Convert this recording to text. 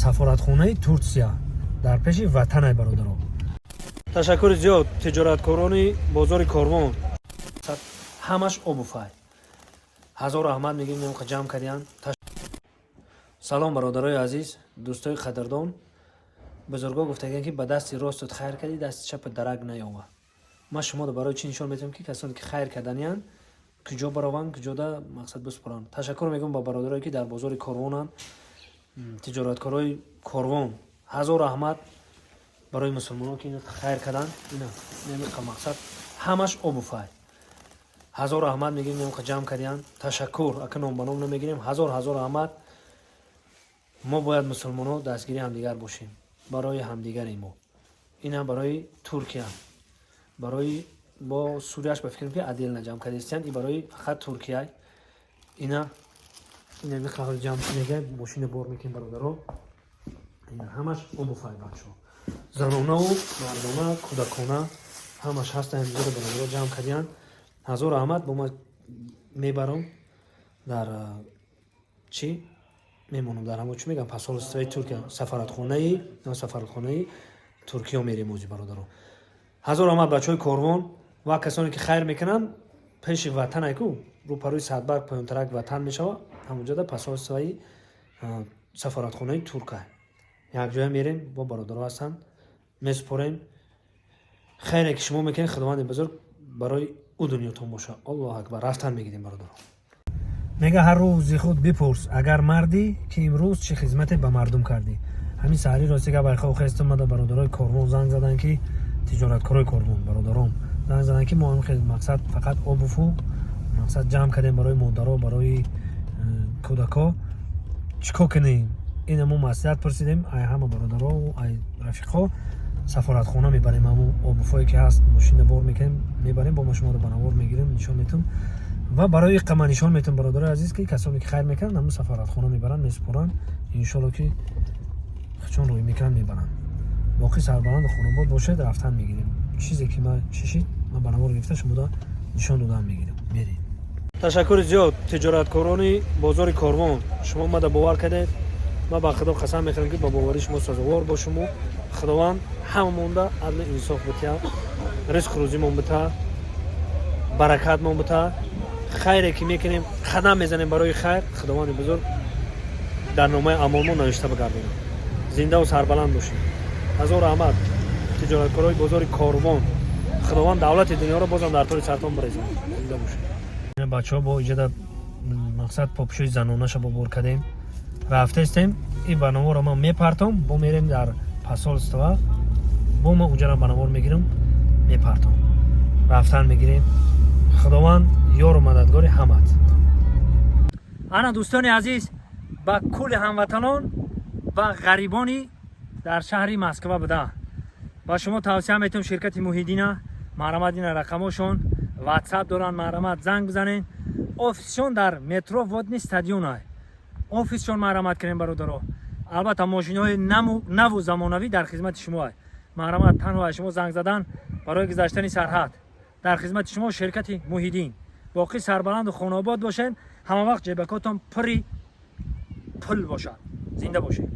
Сафоратхонаи Турсия дар пеши Ватанай, бародаро. Ташаккури зиёд, тиҷораткорони бозори Корвон. Ҳамаш обувь ай. Ҳазор раҳмат мегӯем, немқа ҷамъ кардиян. Салом, бародарои азиз, дӯстои қадрдон. Бузургҳо гуфтагиян, ки ба дасти ростут хайр кардӣ, дасти чапат дарак наёва. Ман шуморо барои чӣ нишон медиҳам, ки касоне ки хайр карданиянд, куҷо барованд, куҷода мақсад биспоранд. Ташаккур мегӯям ба бародарое, ки дар бозори Корвонанд, тиҷораткорои Корвон. Ҳазор раҳмат барои мусулмонон, ки хайр карданд. Ина немиқа мақсад ҳамаш обувь ай. Ҳазор раҳмат мегӯем, немқа ҷамъ кардиянд. Ташаккур, ака, ном ба ном намегирем. Ҳазор ҳазор раҳмат. Мо бояд, мусулмонҳо, дастгири ҳамдигар бошем, барои ҳамдигаре мо. Ина барои Туркия, барои бо Сурияш ба фикрам, ки отдельно ҷамъ кардистиянд. И барои фақат Туркия. Ина миқа ҷамъ мега, мошина бор мекунем, бародаро. Ина ҳамаш обувь ай, бачаҳо, занонаву мардона, кӯдакона, ҳамаш ҳаста. Ҳамҷоро бародаро ҷамъ кардиянд. Ҳазор раҳмат. Бо ма мебарам дар чӣ мемонам, дар ҳамо чӣ мегӯям, посольствои Туркия, сафоратхонаи Туркиё мерем ози, бародаро. Ҳазор раҳмат, бачаҳои Корвон ва касоне, ки хайр мекунанд. Пеши Ватанай ку, рӯпарӯи Садбарг, поёнтарак Ватан мешава, ҳамонҷода посольствои, сафоратхонаи Турка. Якҷоя мерем, бо бародаро ҳастанд, месупорем. Хайре ки шумо мекунед, Худованди бузург барои ӯ дунётон боша. Аллоҳ акбар! Рафтан мегирем, бародаро. Мега: ҳар рӯзи худ бипурс, агар мардӣ, ки имрӯз чӣ хизмате ба мардум кардӣ. Ҳамин саҳари рости гап, айхо хестум, мада бародарои Корвон занг заданд, ки тиҷораткорои Корвон, бародарон занг заданд, ки мо ҳамин мақсад фақат обувь у мақсад ҷамъ кардем барои модаро, барои кӯдако. Чӣ кор кунем? Ина мо маслиҳат пурсидем ай ҳама бародаро, ай рафиқҳо. Сафоратхона мебарем ҳамо обувь ое ки ҳаст, мошина бор мекунем, мебарем. Бо ма шуморо ба навор мегирем, нишон метум ва барои иқама нишон метум, бародарои азиз, ки касоне ки хайр мекунанд, ҳамун сафоратхона мебаранд, месупоранд. Иншолло, ки чун рӯй мекунанд, мебаранд. Боқӣ сарбаланду хонобод бошед. Рафтан мегирем. Чизе ки ма чишид, ман ба навор гирифта, шумода нишон додан мегирем. Мерем. Ташаккури зиёд, тиҷораткорони бозори Корвон. Шумо мада бовар кардед. Ман ба Худо қасам мехӯрам, ки ба боварии шумо сазовор бошуму Худованд ҳамамонда адлу инсоф бития, ризқу рӯзимон бита, баракатмон бита. Хайре ки мекунем, қадам мезанем барои хайр, Худованди бузург дар номаи аъмолмон навишта бигардонад. Зиндаву сарбаланд бошед. Ҳазор раҳмат, тиҷораткорои бозори Корвон. Худованд давлати дунёро бозам дар тори сартон бирезад. Зинда бошед. Бачаҳо, бо иҷода мақсад попушои занонаша бо бор кардем, рафтаистем. Ин барномаро ман мепартом, бо мерем дар посольство, бо ма уҷара ба навор мегирам, мепартом. Рафтан мегирем. Худованд ёру мададгори ҳамат. Ана, дӯстони азиз, ба кулли ҳамватанон ва ғарибони дар шаҳри Москва буда, ба шумо тавсия метавам ширкати Муҳиддина. Марҳамат, ина рақамошон, Ватсап доранд, марҳамат, занг бизанед. Офисшон дар метро Водный стадион ай офисшон. Марҳамат кунем, бародаро. Албатта, мошиноҳои наву замонавӣ дар хизмати шумо ай. Марҳамат, танҳо аз шумо занг задан барои гузаштани сарҳад. Дар хизмати шумо ширкати Муҳиддин. Боқӣ сарбаланду хонаобод бошед. Ҳама вақт ҷебакотон пури пул бошад. Зинда бошед.